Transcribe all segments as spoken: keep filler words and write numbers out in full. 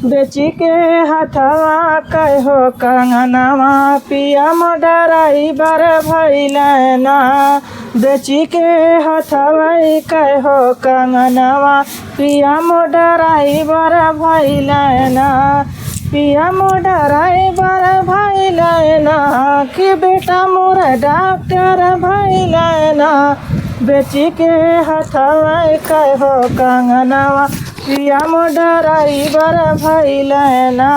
बेची के हथवा कहो कंगनवा, पिया मोर ड्राइवर भइले ना। बेची के हथवा कहो कंगनवा, पिया मोर ड्राइवर भइले ना। पिया मोर ड्राइवर भइले ना, कि बेटा मोर डॉक्टर भइले ना। बेची के हथवा कहो कंगनवा, पिया मोर ड्राइवर भइले ना।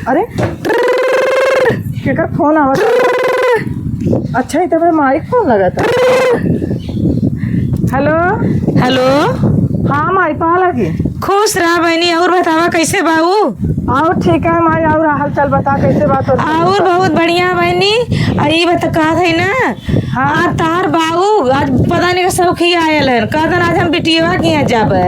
अरे, केकर फोन आवत? अच्छा, ई त माई क फोन लगत। हेलो। हेलो। हाँ माई, पा लगी। खुश रहा बहिनी, और बतावा कैसे बाऊ? और ठीक है माई, और हाल चाल बता, कैसे बात होत? और बहुत बढ़िया बहिनी। आ, ई बता, कहत है ना, हाँ। आ, तार बाऊ आज पता नहीं का शौक ही आयल है। कहतन आज हम बिटियवा के यहाँ जाबे।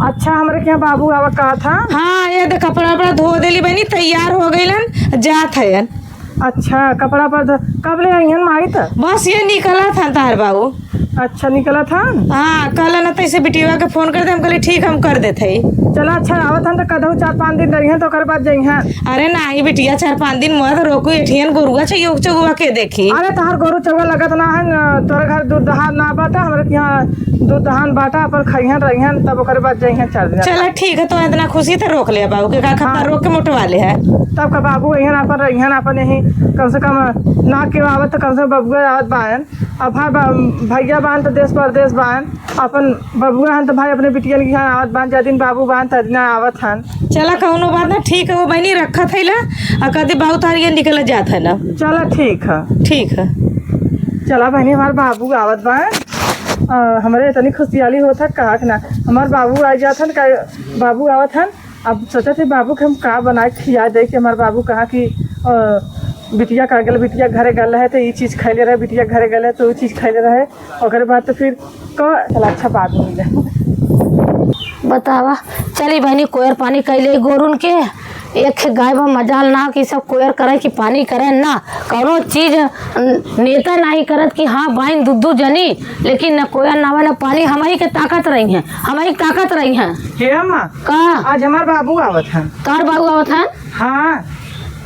अच्छा, हमरे के यहाँ बाबू आवा कहत है? हाँ, ये दे कपड़ा वपड़ा धो देली बहिनी, तैयार हो गइलन, जात हयन। अच्छा, कपड़ा पर धो-, कब ले अइहन माई त? बस ये निकलत हन तार बाऊ। अच्छा, निकलत हन? हाँ, कहलन त ऐसे बिटियवा के फोन कर दे, हम कहले ठीक, हम कर देत हई। चला, अच्छा, आवत हन त कदहू चार पाँच दिन रहिहन त ओकर बाद जइहन। अरे नाही बिटिया, चार पाँच दिन मत रोकू, एठियन गोरुआ चाहिए, चौवा के देखी। अरे तहार गोरू चौवा लगत ना है, न, तोरे घर दूध दहान ना बाटा, हमरे के यहाँ दूध दहान बाटा, अपन खइहन रहिहन, तब ओकरे बाद जइहन चार दिन। चला ठीक है, तो इतना खुशी तो रोक ले बाबू के, का खतना हाँ। रोक के मोटवा ले है। तब का बाबू अइहन अपन रहिहन, अपन यही कम से कम ना के आवत तो कम से कम बबुआ आवत बायन। अब भाई बा-, भैया बान तो देश परदेश बान, अपन बबुआ हन तो भाई अपने बिटियन के यहाँ आवत बान, जा दिन बाबू बान त दिन आवत हन। चला कौनो बात ना, ठीक है, वो बहनी रखत है ला, आ कदे बाबू तार ये निकल जात है ना। चला ठीक है। ठीक है। चला बहनी, हमार बाबू आवत बान, आ, हमरे इतनी खुशियाली होत है, कहा के ना, हमार बाबू आ जात हन, का, बाबू आवत हन, अब सोचत है बाबू के हम का बनाए खिया दे कि हमार बाबू कहा कि, अ, बिटिया का गल, बिटिया घरे गल है तो ई चीज खैले रहे, बिटिया घरे गल है तो ऊ चीज खैले रहे। ओकरे बाद तो फिर क-, चला अच्छा बाद में मिले। बतावा, चली बहनी कोयर पानी कैले गोरुन के, एक गाय बा मजाल ना कि सब कोयर करे कि पानी करे ना, कौनो चीज न-, नेता नाही करत कि हाँ बाइन दू दू जनी, लेकिन न कोयर ना आवे, न पानी, हमही के ताकत रही हैं, हमही के ताकत रही हैं। हे अम्मा, का? आज हमार बाबू आवत हन। तोहर बाबू आवत हन? हाँ।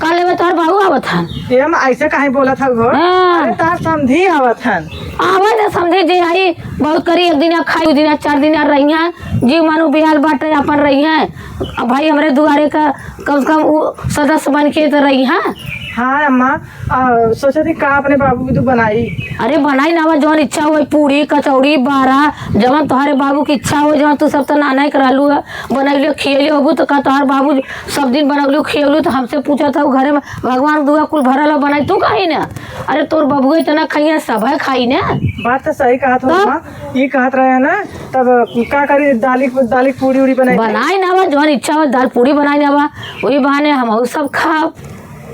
का लेवे तोहर बाबू आवत हन? हे अम्मा, ऐसे काहे बोलत हऊ हो? हाँ। अरे, तोहर समधी आवत हन। आवे दे समधी जी, आई बहुत करी, एक दिन खाई, दू दिन, चार दिन रही हैं, जीव मानू बिहाल बाटे, अपन रही हैं। अब भाई, हमरे दुआरे का कम से कम उ सदस्य बन के तो रही हैं। हाँ अम्मा, आ, सोचत ही का अपने बाबू की तू बनाई? अरे बनाई ना, जौन इच्छा होई, पूरी, कचौड़ी, बारा, जवन तोहरे बाबू की इच्छा होई, जवन तू सब तो नाना के रहलू है, बनैले खियैले होबू, तो का तोहर बाबू सब दिन बनौलू खियौलू, तो हमसे पूछत हऊ, घरे में भगवान दुआ कुल भरल हो, बनाई तू कहीं ना? अरे तोर बबुआ इतना खइहे, सब है खाई ना। बात तो सही कहत हो तब? अम्मा, ये कहत रहे हैं ना, तब का करी, दाली, दाली पूरी उरी बनाई? बनाई ना बा, जौन इच्छा हो, दाल पूरी बनाई ना बा, वही बहाने हम सब खाब।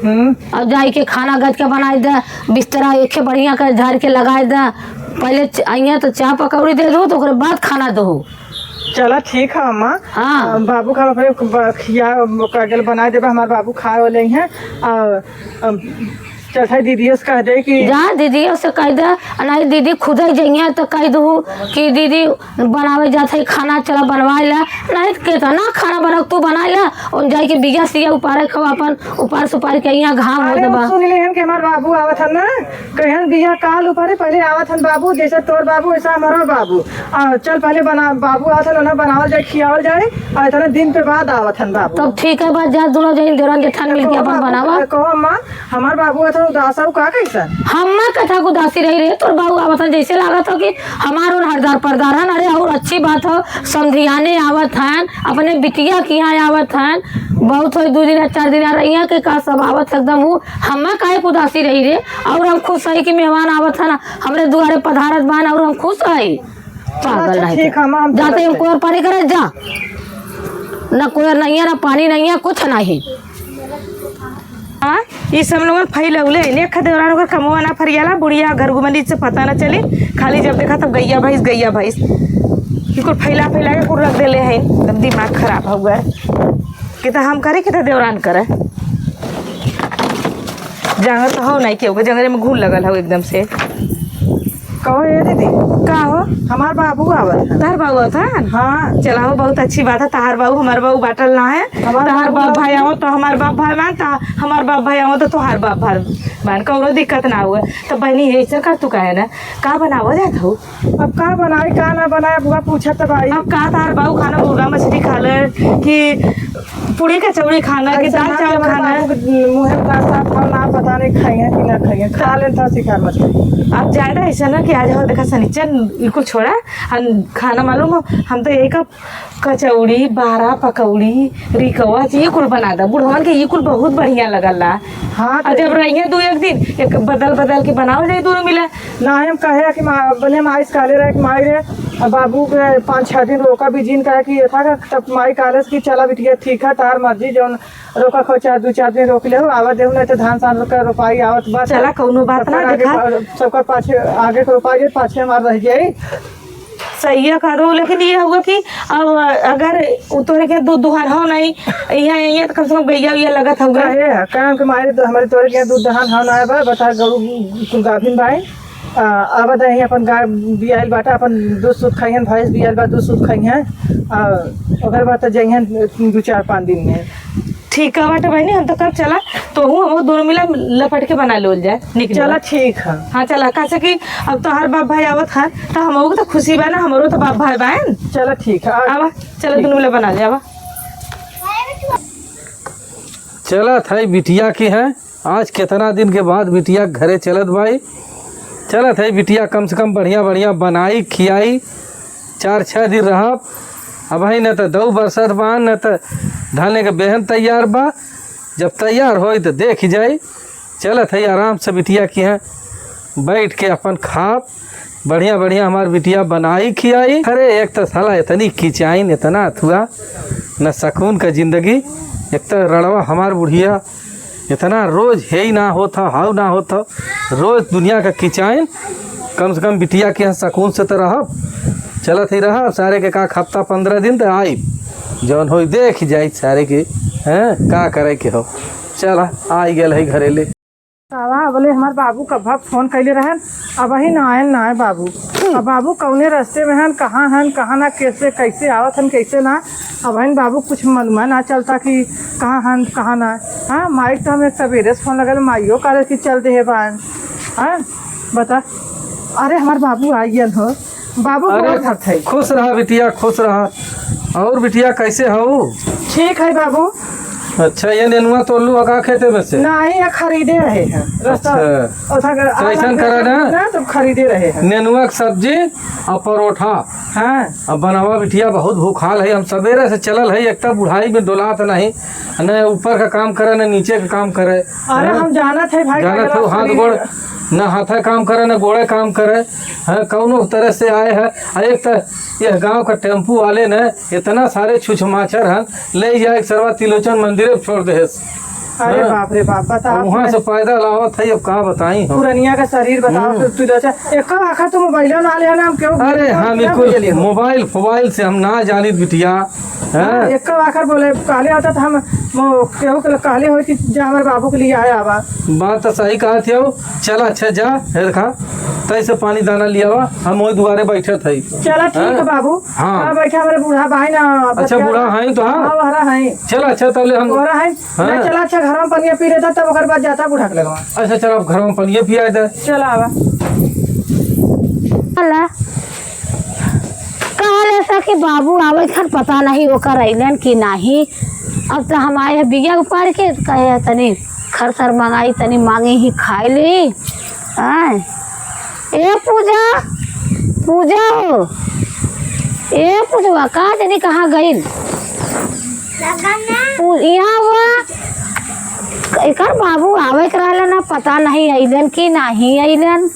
हम्म। अब जाई के खाना गज के बनाई दे, बिस्तरा एके बढ़िया के झाड़ के लगाई दे। पहले च-, अइहें तो चाह पकौड़ी दे दो, तो ओकरे बाद खाना दो। चला ठीक है अम्मा। हाँ। अ, बाबू का अपने ब-, खिया, का गल बनाई देबा, हमार बाबू खाए वाले हैं। अ, अ, चल भाई दीदियों से कह दे कि जा दीदियों से कह दे, नहीं दीदी खुद ही जइहें तो कह दू कि दीदी बनावे जात है खाना, चला बनवाए ला। नहीं तो केतना खाना बनाऊ, तू बनाए ला। उन जाए के बिया सिया उपारे खाओ, अपन उपार सुपार के यहाँ घाम होत अरे, बा। सुन लिहन कि हमार बाबू आवत हन ना, कहन बिया काल उपारे पहले आवत हन बाबू, जैसे तोर बाबू वैसा हमारो बाबू। आ, चल पहले बना, बाबू आवत हन, उन्हें बनावल जाए, खियावल जाए, और इतने दिन पे बाद आवत हन बाबू। तब ठीक है, बात जा दोनों जन देवरन जेठान मिलके कहो अपन बाबू, बनावा। कहो अम्मा, हमार बाबू अथन उदास हउ का कइसन? हम्मा कथा के उदासी रही रे, तोर बाबू आवत हन, जैसे लागत हो कि हमार उन हरदार परदार हन। अरे और अच्छी बात हो, समधियाने आवत हन, अपने बिटिया के यहाँ आवत हन, बहुत होई दू दिन चार दिन रहिया के का सब आवत एकदम हूँ। हम्मा काहे के उदासी रही रे, और हम खुश हई कि मेहमान आवत हन, हमरे दुआरे पधारत बान और हम खुश हई। पागल अच्छा, नहीं ठीक तो। है, हम जाते हम चलत कोयर पानी करे जा, ना कोयर नहीं है, ना पानी नहीं है, कुछ नहीं। हाँ, ई सब लोगन फैलौले हैं। लेखा देवरान ओकर कमवा ना फरियाला, बुढ़िया घर घुमली से पता ना चली, खाली जब देखा तब गैया भैंस, गैया भैंस। ई कुल फैला फैला के कुल रख देले हैं, एकदम दिमाग खराब हो गया। कि तो हम करे, कि तो देवरान करे। जांगर तो हो नहीं केहू के, जंगरे में घुल लगल हो एकदम से। कहो ए दीदी। का हो? हमार बाबू आवत है। तहार बाबू आवत है? हाँ। चला हो, बहुत अच्छी बात है। तहार बाबू हमार बाबू बाटल ना है। हमार तहार बाबू बाप आवत भाई है। आवत तो हमार बाप भाई बान, ता हमार बाप भाई आवत तो तोहार बाप भाई बान, कौनो दिक्कत ना हुए। तो बहनी, ऐसे कर तू काहे ना, का बनावा जात हो? अब का बनाई, का ना बनाई, अब उहा पूछत भाई। अब का तहार बाबू खाना मुर्गा मछली खा ले कि पूड़ी कचौड़ी खाना कि ऐसे दाल ना चावल हमारे खाना? बाबू के मुँहे का साथ हम ना पता नहीं खाई हैं कि ना खाई हैं। खा लेन था शिकार मछली। अब ज्यादा ऐसा ना कि आज हो देखा सनिचर, ई कुल छोड़ा, हम खाना मालूम हो, हम तो यही का कचौड़ी, बारा, पकौड़ी, रिकवा, ये कुल बना दा। बुढ़वन के ये कुल बहुत बढ़िया लगला। हाँ, और तो जब रहिए दो एक दिन, एक बदल बदल के बनावल जाए दोनों मिला। ना, हम कहे कि माँ, बोले, माई से कहले रहे कि माई रे, अब बाबू के पाँच छह दिन रोका भी जिन, कहे कि ये था, तब माई कहले कि चला बिटिया, ठीक है, तार मर्जी, जौन रोका खो चार, दो चार दिन रोक ले हो, आवा देहु, नहीं तो धान सान का रोपाई आवत बा। चला, कौनो बात ना, सबकर आगे देखा। पा-, सबकर पाछे आगे के रोपाई जाई, पाछे हमार रह जाई। सही है करो, लेकिन ये हुआ कि अब अगर उ तोरे के दूध दुहान हो नहीं, यहाँ, यहाँ तो कम से कम गैया उइया लगत होगा। काहे है? कारण के मारे तो हमारे तोरे के दूध दहान हो ना बा, बता गरु कुल गाभिन बाए। आ, अब तो यहीं अपन गाय बियाइल बाटा, अपन दूध सूध खाइहन, भैंस बियाइल बा, दूध सूध खाइहन। आ, ओकर बाद तो जइहन दो चार पाँच दिन में। ठीक है बाटे बहनी, हम तो कब चला, तो हूँ हम दोनों मिला लपट के बना लोल जाए, निकल चला, जाए। ठीक है। हाँ चला, कैसे कि अब तोहार बाप भाई आवत है, तो हम तो खुशी बा ना, हमरो तो बाप भाई बाएन। चला, ठीक है, आ- आवा, चला, ठीक। दोनों मिला बना ले, आवा। चलत है बिटिया के है, आज कितना दिन के बाद बिटिया के घरे चलत बाई। चलत है बिटिया, कम से कम बढ़िया बढ़िया बनाई खियाई, चार छह दिन रहब। अबही न त दऊ बरसत बा, न त धाने के बेहन तैयार बा। जब तैयार होई त देखि जाई। चलत है आराम से बिटिया किहाँ बैठ के अपन खाब। बढ़िया बढ़िया हमार बिटिया बनाई खियाई। अरे एक त साला इतनी किचाइन, इतना अथुआ, न सकून का जिंदगी। एक त रड़वा हमार बुढ़िया इतना रोज हेई ना होत ह, हाउ ना होत ह, रोज दुनिया का किचाइन। कम से कम बिटिया के यहाँ सकून से त रहब। चलत ही रहब, सारे के का हफ्ता पन्द्रह दिन त आई, जौन होई देख जाई सारे के, हैं, का करे के हो। चला, आई गेल है घरे ले। साला, बोले हमार बाबू कब फोन कैले रहन, अबही ना आयन, ना आए बाबू। अब बाबू कौने रास्ते में हन, कहाँ हन, कहाँ ना, कैसे, कैसे आवत हन, कैसे ना। अबहिन बाबू कुछ मालूम ना चलता कि कहाँ हन, कहाँ ना। हाँ, माई तो हमें सवेरे से फोन लगल, माइयो कहले कि चल देहे बान। हाँ, बता। अरे, हमार बाबू आ गयल हो। बाबू अरे, बहुत हट है। खुश रहा बिटिया, खुश रहा। और बिटिया, कैसे हऊ? ठीक है बाबू। अच्छा, ये नेनुआ तोड़लू का खेते में से? नहीं, ये खरीदे रहे हैं। रास्ता अच्छा। उधर के कैसन आलम करा ना? ना, तो खरीदे रहे हैं। नेनुआ के सब्जी और परोठा। हाँ। अब बनावा बिटिया, बहुत भूखाल है। हम सवेरे से चलल है, एक तो बुढ़ाई में डोलात नहीं, न ऊपर का काम करे, न नीचे का काम करे। अरे, हाँ? हम जानत है भाई, जानत पगला हो, हाथ शरीर गोड़, न हाथे काम करे, न गोड़े काम करे। हाँ, कौनो तरह से आए हैं। आ एक तो यह गांव का टेम्पू वाले ने इतना सारे छुछमाचर हन, ले जाए के सरवा तिलोचन मंदिर में छोड़ देहेस। अरे हाँ। बाप रे बाप, बताओ अब वहाँ से पैदल आवत है, अब का बताई हम। पुरनिया का शरीर बताओ, हम्म। तू, तू तो अच्छा, एक आखिर तू मोबाइलो ना ले ना, हम केहू अरे ना हाँ, ना बिल्कुल, बुझलिए हो। मोबाइल फोबाइल से हम ना जानित बिटिया। हाँ, हाँ। एक आखिर बोले, कहले होता तो हम मो-, केहू के कहले होई कि जा हमारे बाबू के लिए आया बा। बात तो सही कहत हो। चला, अच्छा, जा, हे देखा, तई से पानी दाना लियावा, हम वही दुआरे बैठत हई। चला, ठीक हाँ? है बाबू। हाँ। हाँ, बैठा, हमारे बूढ़ा भाई ना, अच्छा, बच्चा बूढ़ा है तो हाँ। हाँ, वहरा है। चला, अच्छा, तब ले हम वहरा है। हाँ। ना, चला, अच्छा, घर में पनिया पी लेता, तब ओकर बाद जाता बूढ़ा के लगवा। अच्छा, चला, अब घर में पनिया पिया दे। चला, आवा। चला। कहले सा कि बाबू आवे खन, पता नहीं ओकर अइलन कि नाही। अब तो हम आए हैं बिया उपाड़ के, कहे तनी खर सर मंगाई, तनी मांगी ही खाए ली। आय। ए पूजा, पूजा हो। ए पूजवा, का जनी कहाँ गइल? पू-, यहाँ हुआ। एकर बाबू आवे के रहले ना, पता नहीं अइलन कि नाही अइलन।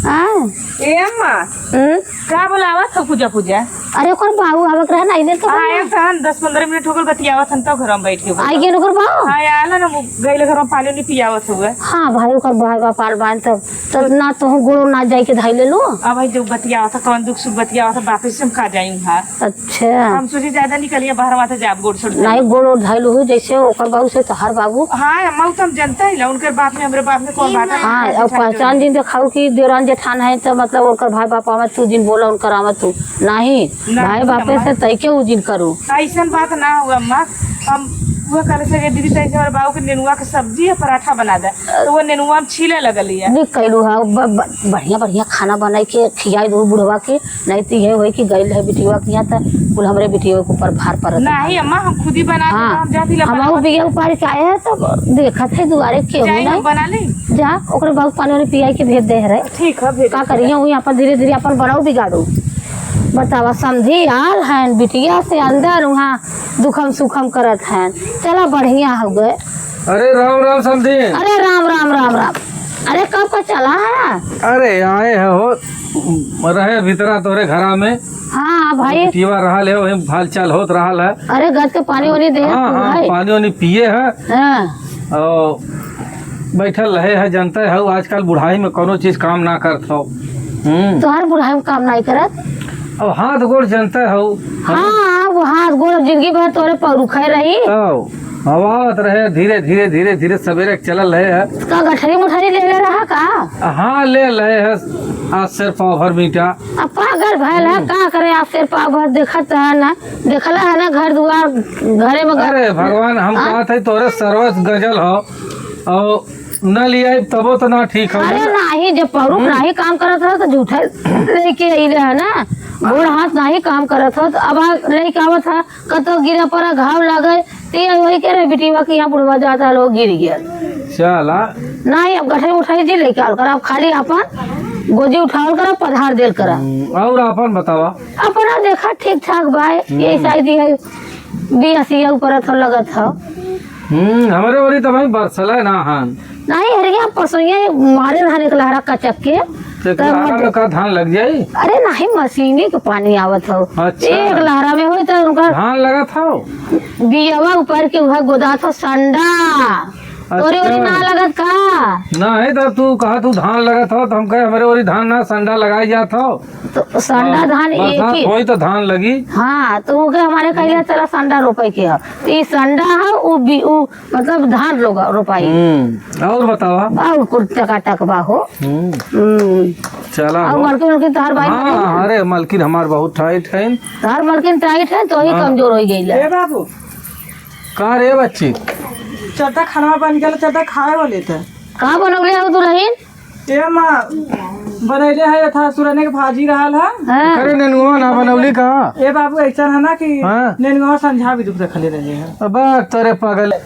आय। ए अम्मा, हम्म? का बोलावत हो पूजा, पूजा? अरे, ओकर बाबू आवत रहे ना, आइले तो हाँ, बोला। आयल तहन, दस पन्द्रह मिनट हो गल बतियावत हन, तब घर में बैठ के बोला। आई गेल ओकर बाबू? हाँ, आयल ना, वो गइल घर में पानी उनी पियावत हुए। हाँ भाई, ओकर भाई बाप आल बान तब, तब ना तो गोड़ो ना जाई के धाई ले लो। अब भाई, जो बतियावत है, कौन दुख सुख बतियावत है, बापे से हम का जाई वहाँ। अच्छा। हम सोचे ज्यादा निकलिए बाहर, वहाँ से जाब गोड़ छोड़ नहीं, गोड़ो धाई लो, जैसे ओकर बाबू से तोहार बाबू। हाँ, अम्मा, वो तो हम जनता ही ला, उनके बाप में, हमरे बाप में कौन बात है? हाँ, अब पहचान जिन देखाऊ कि देवरान जेठान है, तो मतलब ओकर भाई बाप आवे, तू जिन बोला, उनकर आवे तू। नाही, नाही, भाई बापे अम्मा। से तय के उजिन करू। ऐसन बात ना हुआ अम्मा, हम वो कहले से कि दीदी तय से हमारे बाबू के नेनुआ के सब्जी या पराठा बना दे, तो वो नेनुआ हम छीले लगली है। निक कैलू है, ब-, ब-, बढ़िया बढ़िया खाना बनाई के खियाई दू बुढ़वा के, नहीं तो ये होई कि गइल है बिटिया के यहाँ, तो कुल हमरे बिटिया के ऊपर भार पड़त है। नहीं अम्मा, हम खुद ही बना के हाँ, हम जाती ला हम बनावत। बिया उपार के आए हैं, तो देखत है दुआरे केहू जाई, हम नहीं। बना ली। जा, ओकरे बाबू पानी वानी पियाई के भेज दे रहे। ठीक है, भेज का दे। करिए, वही अपन धीरे धीरे अपन बनाऊ बिगाड़ू। बतावा, समधी आल हैं, बिटिया से अंदर वहाँ दुखम सुखम करत हैं। चला, बढ़िया हो गए। अरे राम राम समधी। अरे राम राम राम राम। अरे कब का चला है? अरे आए है हो, रहे भीतरा तोरे घरा में। हाँ भाई। बिटिया रहा ले, वही हाल चाल होत रहा है। अरे गज के पानी वानी दे हाँ, तू हाँ, भाई। पानी वानी पिए है। हाँ। और बैठल रहे है, जनते हो आजकल बुढ़ाई में कोनो चीज काम ना करत हो। हम्म। तोहर बुढ़ाई में काम नहीं करत? अब हाथ गोड़ जनते हो। हाँ, वो हाथ गोड़ जिंदगी भर तोरे पौरुखे रही। तो अब आवत रहे धीरे धीरे धीरे धीरे सवेरे के चलल रहे है। का गठरी मुठरी ले ले रहा का? हाँ, ले रहे है। आज सिर पाव भर मीठा। अब पागल भयल है, हम्म। का करे, आज सिर पाव भर देखत है ना। देखला है ना घर दुआर, घरे में घर अरे भगवान, हम हाँ? कहत है तोरे सरवत गजल हो, और न लियाई तबो तो ना ठीक हो। अरे नाही, जब पौरुख हम्म। नाही काम करत रहो तो झूठे लेके आई रहे ना, गोड़ हाथ नाही काम करत हो तो अब आ लेके आवत है, कतो गिरे पड़ा घाव लागे, ते वही के रे बिटिया के यहाँ बुढ़वा जाता लोग गिर गया। चला। नाही, अब गठे उठाई जी लेके आल कर, अब खाली अपन गोजी उठावल कर, पधार देल कर। हम्म, और अपन बतावा? अपना देखा ठीक ठाक बा, हम्म। ये शायद ये बियासिया ऊपर तो लगत हो। हम्म, हमरे ओरी तो भाई बरसले ना हन। नाही, अरे यहाँ पसोइया मारे रहन एक लहरा कचक के। तो एक तब लहरा मत में का धान लग जाई? अरे नाही, मशीनी के पानी आवत हो। अच्छा। एक लहरा में होई तो उनका धान लगत हो? बियवा ऊपर के उहे गोदात हो संडा। तोरे अच्छा। ओरी ना लगत का? नाही, तब तू कहा तू धान लगत हो, तो हम कहे हमरे ओरी धान ना, संडा लगाई जात हो। तो संडा हाँ, धान एक बरसात ही होई तो धान लगी। हाँ, तो उनके हमारे कहिए चला संडा रोपे के है। तो ई संडा है, उ बी-, उ मतलब धान लोग रोपाई। हम्म, और बतावा? और कुल टकाटक बा हो। हम्म। हम्म। चला और हो। मलकिन, मलकिन तोहार भाई हाँ, बा? अरे मलकिन हमार बहुत टाइट है। तोहार मलकिन टाइट है, तो ही हाँ। कमजोर हो गई है। ए बाबू। का रे बच्ची? चलता खाना बन गया, चलता खाए वाले थे। का बनौले हो दुल्हन? ए माँ, बनैले है, यथा सुरने के भाजी रहल है। हाँ। अरे नेनुआ ना बनौली का? ए बाबू, ऐसा है ना कि हाँ। नेनुआ संझा भी दुख रखले रहे हैं। अब तोरे पगले,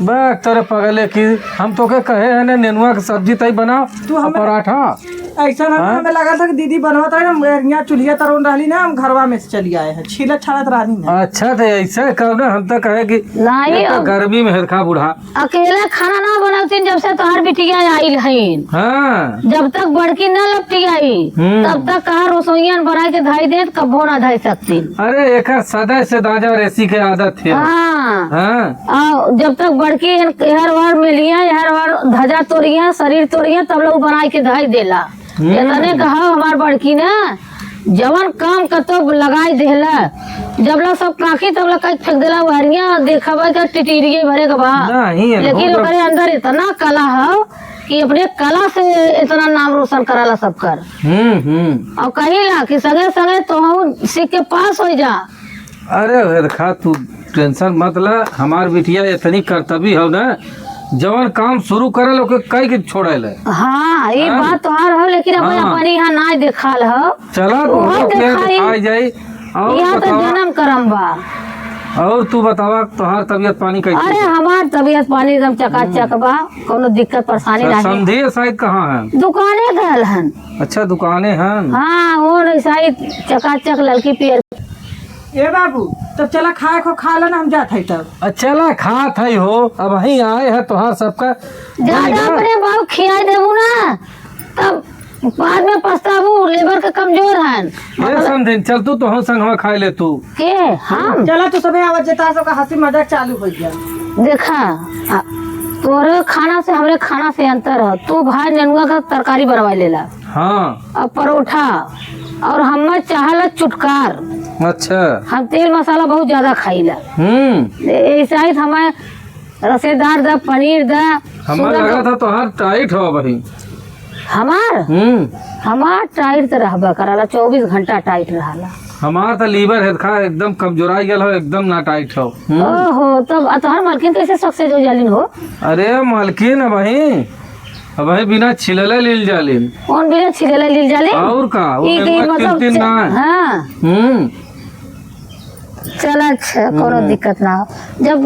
बक तोरे पगले की हम तोके कहे है ने नेनुआ के सब्जी तई बना तू और हमें पराठा। ऐसा ना हाँ? हमें लगा था कि दीदी बनवत रहे, हम यहाँ चूल्हिया तरोन रहली ना, हम घरवा में से चली आए हैं, छीलत छालत रहली ना। अच्छा, तो ऐसा कहो ना, हम तो कहे कि नहीं, ये तो अब गर्मी में हेरखा बूढ़ा। अकेले खाना ना बनौतीन जब से तोहार बिटिया आइल हईन। हाँ। जब तक बड़की ना लपटी आई, हम्म। तब तक कहा रसोईयन बनाए के धाई देत, कबो ना धाई सकतीन। अरे, एकर सदा से दाजा रेसी के आदत है। हाँ। हाँ। आ, जब तक बड़की एहर वर मिलिया, एहर वर धजा तोड़िया, शरीर तोड़िया, तब लोग बनाए के धाई देला। हम्म। एतने कहा हमार बड़की ना, जवन काम कतो लगाई देहला, जब ला सब काकी तब ला काट फेंक देला, वहरिया देखावे के टिटिरिये भरे के बा। नहीं, लेकिन ओकरे अंदर इतना कला है कि अपने कला से इतना नाम रोशन कराला सबकर। हम्म, हम्म। और कहिला कि संगे संगे तोहू सीख के पास हो जा। अरे हेरखा, तू tension मत ला, हमार बिटिया इतनी करतबी हो ना, जवन काम शुरू करे ओके कई के छोड़े ले। हाँ, ये हाँ। बात तोहार हो, लेकिन अपन हाँ। अपनी यहाँ ना देखाल हो। चला, तू ओहो लोग के देखाई। दिखाई जाई। और यहाँ तो बतावा। जन्म करम बा। और तू बतावा, तोहार तबीयत पानी कैसे अरे, है? हमार तबीयत पानी एकदम चकाचक हम्म। बा, कोनो दिक्कत परेशानी अच्छा, नहीं। समधी साइड कहाँ है? दुकाने गल हन। अच्छा, दुकाने हन। हाँ, वो नहीं साइड चकाचक ललकी पियर। ए बाबू, तब चला खाए खो, खा लेना, हम जात है तब। आ, चला खात है हो, अब वहीं आए है तोहार सबका। ज्यादा अपने बाबू खियाई देबू ना, तब बाद में पछताबू, लेबर के कमजोर हन। ए समधिन, चल तू, तोहू संगवा खाए ले तू। के? हम? चला तू सभे आवत जे, तार सबका हँसी मजाक चालू होइ गया। देखा, आ, तोरे खाना से हमरे खाना से अंतर ह। तू भाई नेनुआ का तरकारी बनवा लेला। हाँ। और परोठा, और हम चाहला चुटकार। अच्छा। हम तेल मसाला बहुत ज्यादा खाइला। हम्म। ए-, ऐसा ही हमें रसेदार दा, पनीर दा, हमार सूरन लगा का था तोहार टाइट हो भाई। हमार? हम्म। हमार टाइट त रहबा कराला, चउबीस घंटा टाइट रहला। हमार त लीवर है खा एकदम कमजोराई गल हो, एकदम ना टाइट हो। हम्म। ओहो, तब आ तोहार मालकिन कैसे सक्सेस हो जालिन हो? अरे मालकिन, अबहीं, अबहीं बिना छिलले लील जालिन। कौन बिना छिलले लील जालिन? और का, वो ई, ई नेनुआ मतलब तिल तिल ना है। हाँ। हम्म। चला, अच्छा, कोनो हम्म। दिक्कत ना हो। जब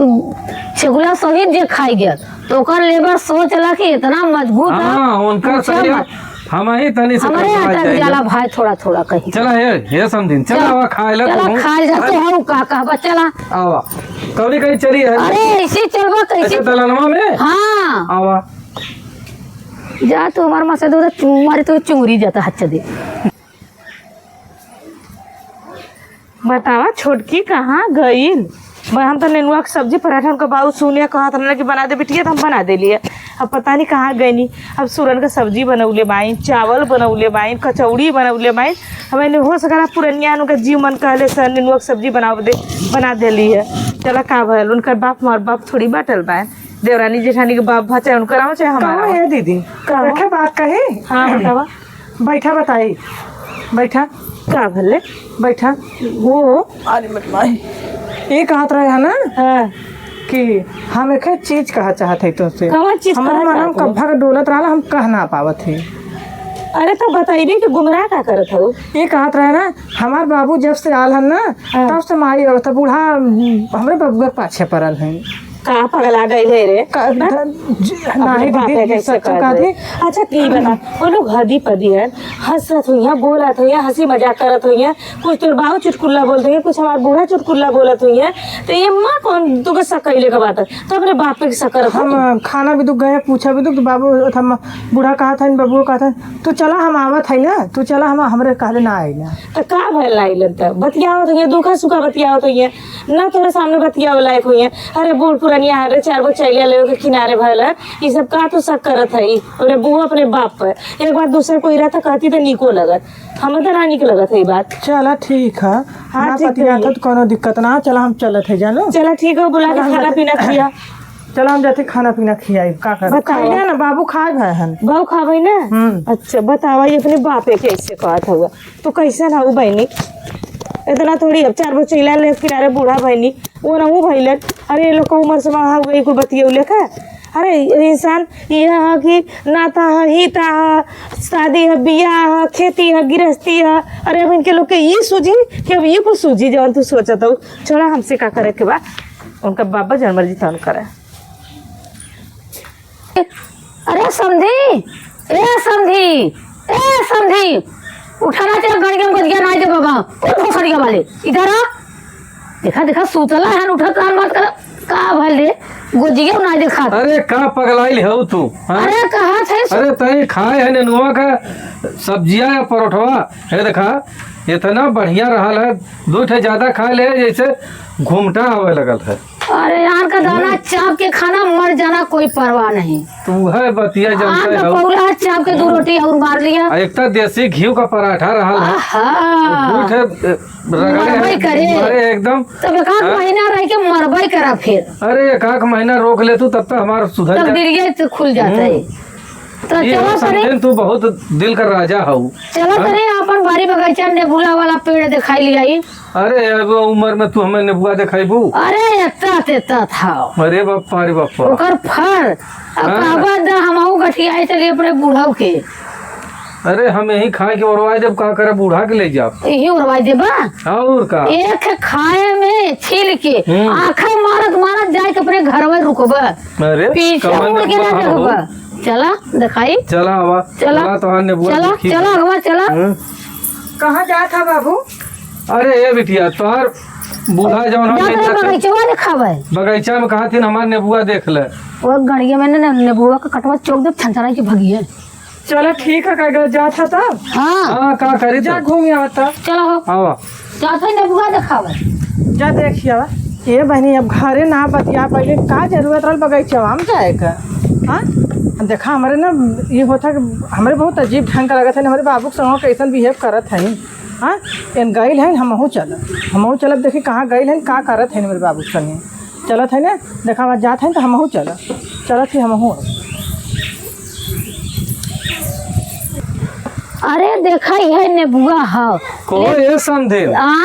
छेगुला सहित जे खाई गया, तो ओकर लेबर सोचला कि इतना मजबूत है, हाँ, उनका पूछा सही मत। हम ही तनी से हमारे करवाई आटा जाइए। जाला भाई, थोड़ा थोड़ा कहीं। चला, हे, हे समधिन, चला, चला। आवा, खाए ला चला, तू। खाए जा, अरे। तो हम का कहबा, चला। आवा। कौनी कहीं चली है? अरे, ऐसे चलबा, कैसे? अच्छा, दलनवा में? हाँ। आवा। जा, तू हमार माँ से दूर, तू मारे तो चुंगरी जाता, हच्चा दे। बतावा, छोटकी कहाँ गइल? ब-, हम तो नेनुआ के सब्जी पराठा उनका बाबू सुनिया कहत रहना कि बना दे बिटिया, तो हम बना देलिए। अब पता नहीं कहाँ गइनी। अब सूरन का सब्जी बनौले बाइन, चावल बनौले बाइन, कचौड़ी बनौले बाइन। अब एने हो सकला पुरनिया उनका जी मन कहले से नेनुआ के सब्जी बनाव दे, बना देली है। चला का भयल, उनकर बाप हमार बाप थोड़ी बाटल बाइन। देवरानी जेठानी के बाप भा चाहे उनकर आओ चाहे हमारा कहो आओ। ए दीदी, कहो। रखे बात कही? हाँ, बतावा। बैठा बताई, बैठा। का भले? बैठा। वो, अरे मत माई। ये कहत रहे है ना हाँ। कि हम एक चीज कहा चाहत है तोसे। कौन चीज हमारे कहा मनम चाहत है? कब्बा के डोलत रहला, हम कह ना पावत है। अरे तो बताइबे कि गुमराह का करत हो? ये कहत रहे ना, हमार बाबू जब से आल हन ना, हाँ। तब से माई और तब बूढ़ा, हमरे बबुआ के पाछे पड़ल है। का पगला गइल है रे? का, हाँ? ध-, ज-, अपने नाही बाप दीदी, है, कैसे सच कर कह दे? दे। अच्छा, की बता, वो लोग हदी पदी है, हंसत हुई है, बोलत हुई है, हंसी मजाक करत हुई है, कुछ तोर बाबू चुटकुल्ला बोलत हुई है, कुछ हमार बूढ़ा चुटकुल्ला बोलत हुई है, तो ये माँ कौन तुके शक कइले के बात है? तो अपने बाप पे शक करत हम, हुई। खाना भी दुख गए, पूछा भी दुख, तो बाबू, हम, बूढ़ा कहा था, बबुआ कहा था, "तू चला, हम आवत है ना, तू चला, हम, हमरे कहले ना आई ना।" तो का भइल ना आइलन त? बतियावत हुई है, दुखा सुखा बतियावत हुई है, ना तोरे सामने बतियावे लायक हुई है। अरे बूढ़ पुरनिया है रे, चार गो चैलिया लेवे के किनारे भइल है, ई सब का तू शक करत है? अरे बूढ़ अपने बाप पे, एक बार दूसर कोई रहता कहती तो निको लगत, हमें तो ना निक लगत है ई बात। चला ठीक है, हाँ, ना ठीक पतिया है। तो कोनो दिक्कत ना, चला हम चलत है जानो। चला ठीक है, बुला के चला हम खाना जाते। पीना खिया। चला हम जाते खाना पीना खियाई, का कर? बतावा। खइले ना बाबू, खाए भए हन। बाबू खावे ना? हम्म। अच्छा बतावा, ये अपने बापे के ऐसे कहत हुआ। तू कैसन हऊ बहिनी? इतना थोड़ी, अब चार गो चैला ले किनारे बूढ़ा बहिनी, वो ना वो भइलन। अरे, ये लोग का उम्र से महा हुआ, कुल बतियौले का? अरे, इंसान यह है कि नाता है, हिता है, शादी है, बियाह है, खेती है, गिरस्ती है। अरे, अब इनके लोग के ये सूझी कि अब ये कुल सूझी जवन तू सोचत हऊ। छोड़ा, हमसे का करे के बा, उनका बाबा जन मर्जी तन करे। अरे समधी, ए समधी, ए समधी, उठा ना, तेरा गड़िया में गजिया ना दे बाबा, उठ भोसड़िया वाले, इधर आ। देखा, देखा, सूतला है, उठत ना मत कर, का भल रे, गोजिया ना देखा। अरे का पगलाइल हऊ तू, हाँ? अरे कहा थे सु- अरे तई खाए है नेनुआ का सब्जिया या परोठवा, हे देखा, इतना बढ़िया रहल है, दो ठे ज्यादा खा ले, जैसे घुमटा आवे लगल है। अरे यार का दाना चाप के खाना, मर जाना कोई परवाह नहीं। तू है बतिया जानते आम का हो। पौला है, चाप के दो रोटी और मार लिया। आ, एक तो देसी घी का पराठा रहल है। आहा। दो ठे, ए, रगड़े मरबई है, करे। अरे एकदम। तब एक आध हाँ? महीना रह के मरबई करा फिर। अरे एक आध महीना रोक ले तू, तब तक हमार सुधर जाए। तकदीरिये तो खुल जाता है। हम्म। तो ये चलो हो तनी। समझे, तू बहुत दिल का राजा हऊ। चलो हाँ? तनी अपन बारी बगीचा में नेबुला वाला पेड़ दिखाई लिया ई। अरे, अब उम्र में तू हमें नेबुआ देखाइबू? अरे, एतना तेतना था। अरे बापा, अरे बापा। ओकर फर, अब हाँ। कहबा दा हमहू गठियाए चली अपने बूढ़ऊ के। अरे, हम यही खाए के ओरवाए देब, का करे बूढ़ा के ले जाब? यही ओरवाए देबा? और का? एक खाए में छील के, हम्म। आँखें मारत मारत जाए के अपने घर में रुकबा। अरे, पीछे कमल मुड़ के ना नेबुआ देखबा। हो। चला, देखाई। चला आवा। चला। चला, तोहार नेबुआ चला, देखी। चला, आवा, चला। हम्म। कहाँ जात है बाबू? अरे ए बिटिया, तोहार बूढ़ा जौन है, जात ले है जाके बगीचवा देखावे। बगीचा में कहा थी हमार नेबुआ देख ले। वो गड़िया में ने, नेबुआ का कटवा चौक दे, छनछनाई के भगिए। चला ठीक है, का जात है तब। हाँ। हाँ, का करी जा तब? घूम आवा तब। चला हो। आवा। जात है नेबुआ देखावे। जा देखिया। ए बहिनी, अब घरे ना बतिया पहिले, का जरूरत रहल बगीचवा में जाए का? हाँ? देखा, हमरे ना, ये होता कि हमरे बहुत अजीब ढंग का लगत है, हमरे बाबू के संग कैसन बिहेव करत है। हाँ? एन गइल है, हमहू चलब, हमहू चलब, देखी कहाँ गइल है, का करत है हमरे बाबू के संगे। चलत है ना, देखा, आवाज जात है तो हमहू चलब, चलत ही हमहू। अरे देखा, ये नेबुआ ह। को ए समधिन? आ?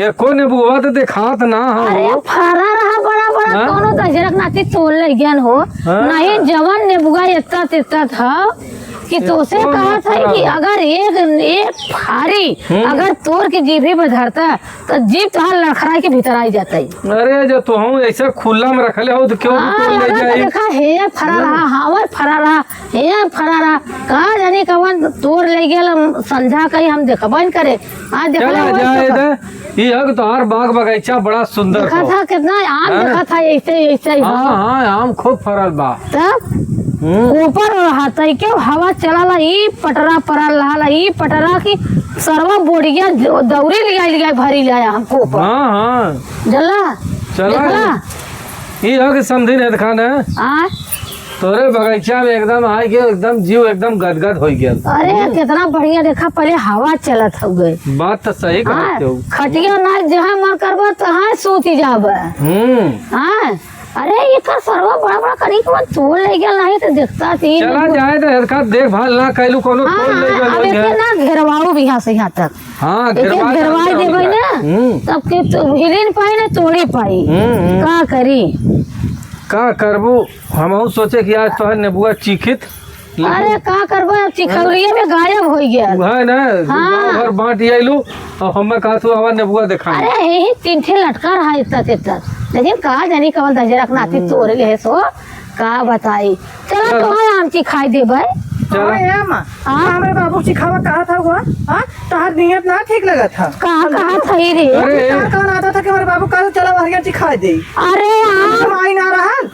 ये को नेबुआ तो देखात ना हो। अरे फरा रहा बड़ा बड़ा, हाँ? कौनो दहिजरक नाती तोड़ ले गयन हो। हाँ। नहीं, जवन नेबुआ इतना तितना था कि ये तोसे कौन कहत है फरा कि रहा? अगर एक, एक फारी हम्म। अगर तोड़ के जीभी में धरता, तो जीभ तोहार लड़खड़ा के भीतर आई जाता है। अरे, जो तुहूँ ऐसे खुला में रखले हो, तो क्यों हाँ, तोड़ ले लगा तो जाई? देखा, हे फरा रहा, हाँ, वह फरा रहा, हे फरा रहा। का जानी कवन तोड़ ले गेल, हम समझा कहीं हम देखबे न करे। आज देखा चला ना, वह जाए देखा। दे। ई हक तोहार बाग बगीचा बड़ा सुंदर देखा हो। था कितना आम हाँ। देखा था, ऐसे, ऐसे ही। हाँ, हाँ, आम खूब फरल बा। तब हम्म। ऊपर रहा तई के हवा चलाला, ई पटरा परा लाला, ई पटरा की सरवा बोड़िया ज-, दौरी लिया, लिया भरी लाया हमको ऊपर। हाँ, हाँ। जल्ला? चला। देखला? ई हो कि समधी ने देखा ना? आ? तोरे बगीचा में एकदम आए के एकदम जीव एकदम गदगद हो गया। अरे, हम्म। कितना बढ़िया देखा, पहले हवा चलत हो गए। बात तो सही हाँ, कहते हो। खटिया ना जहाँ मन करबो, तहाँ सूती जाबे। हम्म। हाँ। अरे, एकर सरवा बड़ा बड़ा करी के तोड़ ले गया, नहीं तो देखता थी। चला जाए तो एकर देखभाल ना कैलू, कोनो हाँ, तोड़ ले हाँ, गया अब लोग एके है। ना घेरवाऊ भी यहाँ से यहाँ तक। हाँ, एके घेरवा घेरवाई देवे ना। ना, हम्म। तब के तो हिले न पाई ना तोड़े पाई। हम्म, हम्म। का करी? का करबू? हमहू सोचे कि आज तोहर नेबुआ चीखित, लेकिन अरे, का करबो, अब चिखौलिये में गायब हो गया। उहे ना, हाँ। गाँव भर बाँट आइलू, अब हमें कहा तू हमार नेबुआ देखाई। अरे, यही तीन ठे लटका रहा इतना से इतना। लेकिन का जानी कवन दहिजरक नाती हम्म। तोड़ ले सो, का बताई। चलो, चलो। तोहर आम चिखाई देबै। चलो। हाँ, ए माँ, हाँ? हमरे बाबू चिखावा कहा था हुआ, हाँ? तोहर नियत ना ठीक लगत है। का कहा था रे? अरे। का कवन आता था कि हमरे बाबू कहा, "चलो, हरिया चिखाई दे।" अरे, आम। माई ना रहल।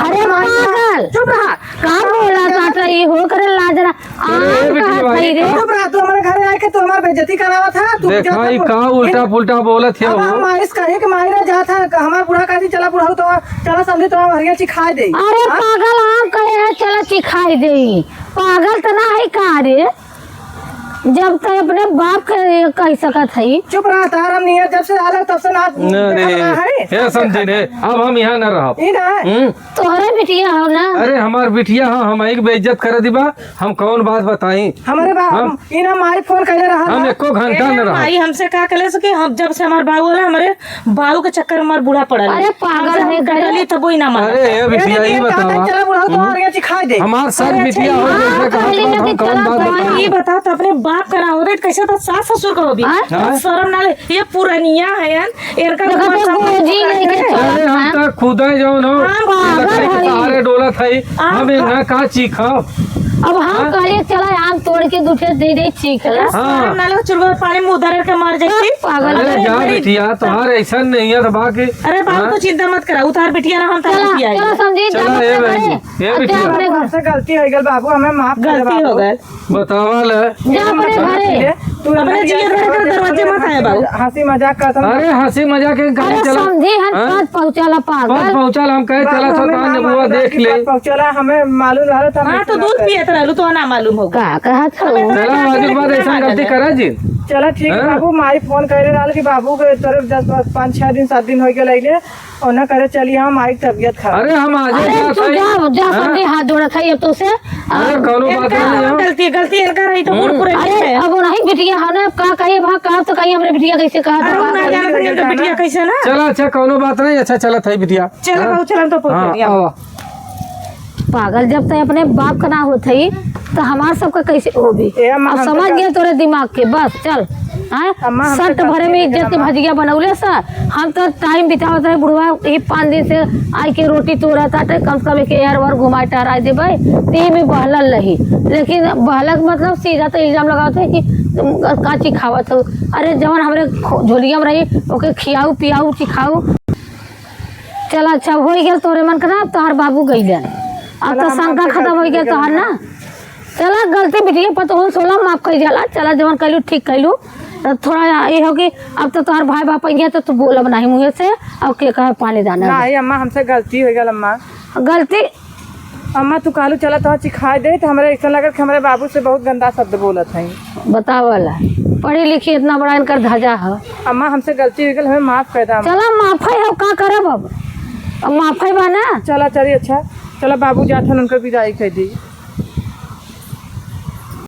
अरे पागल। चुप रहा। का बोला काटा ई हो करे लाज रहा। अरे, आम ए बिटिया कहा भाई, थई रे। चुप रहा, तू हमारे घरे आके तू हमार बेइज्जती करावा था, तू देखा, ई का उल्टा पुल्टा बोलत है अब वो। हम मारिस कहे के मारे जात है, हमार बूढ़ा कहती, "चला बुढ़ऊ तो, चला समधी तो हरिया चिखाई दे।" अरे हाँ? पागल, आम कहे है, "चला चिखाई दे।" पागल तो ना है का रे? जब तक अपने बाप के कह सकत हई। चुप रहा, तार हम नियर जब से आला तब से ना अरे, देखा है। हे समधी रे, अब हम यहाँ न रहब। ई ना है। हम्म। तोहरे बिटिया हो ना। अरे, हमार बिटिया हो, हम एक बेइज्जत कर दिबा, हम कौन बात बताई? हमरे बा-, हम हम, ई ना माई फोन कैले रहा हम ना। एको घंटा ए, न रहब। माई हमसे का कहले से कि हम जब से हमार बाबू होला, हमरे बाऊ के चक्कर में हमार बूढ़ा पड़ल है। अरे पागल हमसे है, डटली तबो ही ना मानत। अरे, ए बिटिया, ई बतावा। चला बुढ़ऊ, तोहर हम्म। ये चिखाई दे। हमार सर अरे, बिटिया हो, हाँ, जैसे कहत कहली बात ना हम कि कौन चला बात बुढ़ऊ। बताई? ई बता, तो अपने बाप का ना होते, कैसे तो सास ससुर का होबी? हाँ? हाँ? शर्म ना ले, ये पुरनिया है यार, इनका देखो, ऊपर तो सब गोजी कुछ लेके करते हैं। चला अरे, हम ना। तो खुदे जौन हो, हाँ, पागल लकड़ी के है। सहारे डोलत है, हाँ, हम हाँ। इनका का चीखब? अब हम हाँ? कहले, "चला, आम तोड़ के दूठे दे दे, चीख ले।" हाँ। शर्म ना लगे, चुलबुला पानी में उधर के मर जाती। पागल अरे है। जा अरे, बिटिया, तोहार ऐसा नहीं है तो बाकी। अरे बाबू, हाँ? तू चिंता मत करा, उतार बिटिया ना, हम तार चला, बिटिया चला आएंगे। समधी, जा चला, अपने ए घरे। बहन, ए अब जा बिटिया। अपने घर। हमसे गलती हो गई बाबू, हमें माफ कर दे गलती हो बाबू। गई। बतावा ले। जा अपने घरे। तू अपने जिया घर के दरवाजे मत आए बाबू। हंसी मजाक करत हम। अरे हंसी मजाक के कहीं अरे चला। समधी, हम हाँ? पद पहुंचाला पागल। पद पहुंचाला, हम कहे बाबू, चला हमें थोड़ा ना नेबुआ मालूम देख रहा ले। कि पद पहुंचाला, हमें मालूम रहा था, हम हाँ, तो दूध पियत रहलू, तो ना मालूम होगा। का कहत हो? चला, आज के बाद ऐसा गलती करा जी। चला, ठीक है हाँ? बाबू, माई फोन करे रहल कि बाबू के तोरे दस, पाँच, छह दिन, सात दिन हो गए अइले, और ना करे चली, हाँ, माई के तबियत खराब। अरे, हम आज अरे, जात तू हई। जा, जा, हाँ? समधी, हाथ जोड़त है, ये तो से, अरे, आ, कौनो बात इनका नहीं है। गलती, गलती इनका रही तो हम्म। बूढ़ पुरानी अरे, है। अब नहीं बिटिया, हाँ ना, अब का कही, अब हाँ, का तो कही, हमरे बिटिया कैसे कहा, अरे, तो हम का ना कही। जानत हई, इनका बिटिया कैसे ना? चला, अच्छा, कौनो बात नहीं, अच्छा, चलत है बिटिया। चलो हाँ? बाबू, चलो, हम तो पहुंच हाँ, गए। आवा। पागल, जब तक अपने बाप का ना होत हई, तो हमार सबका कैसे होबी? ए अम्मा, अब हम समझ तो गए तोरे दिमाग के, बस चल। हैं? अम्मा, हम तो सट भरे में गलती इज्जत के अम्मा। भजिया बनौले सा। हम तो टाइम बितावत रहे बुढ़वा, ये पाँच दिन से आई के रोटी तोड़ा ताटे, कम से कम एक एहर ओहर घुमाए टहराए देबे, ते में बहलल रही। लेकिन बहलक मतलब सीधा तो इल्जाम लगावत है कि तुम काची खावत हो। अरे जवन हमरे खो-, झोलिया में रही, ओके खियाऊ पियाऊ चिखाऊ। चल अच्छा, हो गया तोरे मन के ना, अब तोहार बाबू गइलन। अब चला, तो हम शंका आपसे खत्म हो गलती गया हो गई तोहार ना। हमार। चला, गलती बिटिया पतोहन से होला, माफ कइ जाला। चला, जवन कइलू ठीक कइलू। तो थोड़ा ये हो कि अब तो तोहर भाई बाप अइहे तो तू बोलब नाही मुँहे से, अब के कहे पानी दाना। नाही अम्मा, हमसे गलती होइ गल अम्मा। गलती? अम्मा, तू कहलू चला तोहर चिखाइ दे, तो हमरे अइसन लगल कि हमरे बाबू से बहुत गंदा शब्द बोलत हई। बतावला, पढ़ी लिखी इतना बड़ा इनकर धजा ह। अम्मा, हमसे गलती होइ गल, हमें माफ कइ दा अम्मा। चला, माफ है, अब का करब अब? अब माफ है बा ना? चला, चली, अच्छा, चला, बाबू जात हन, उनकर विदाई कइ दी।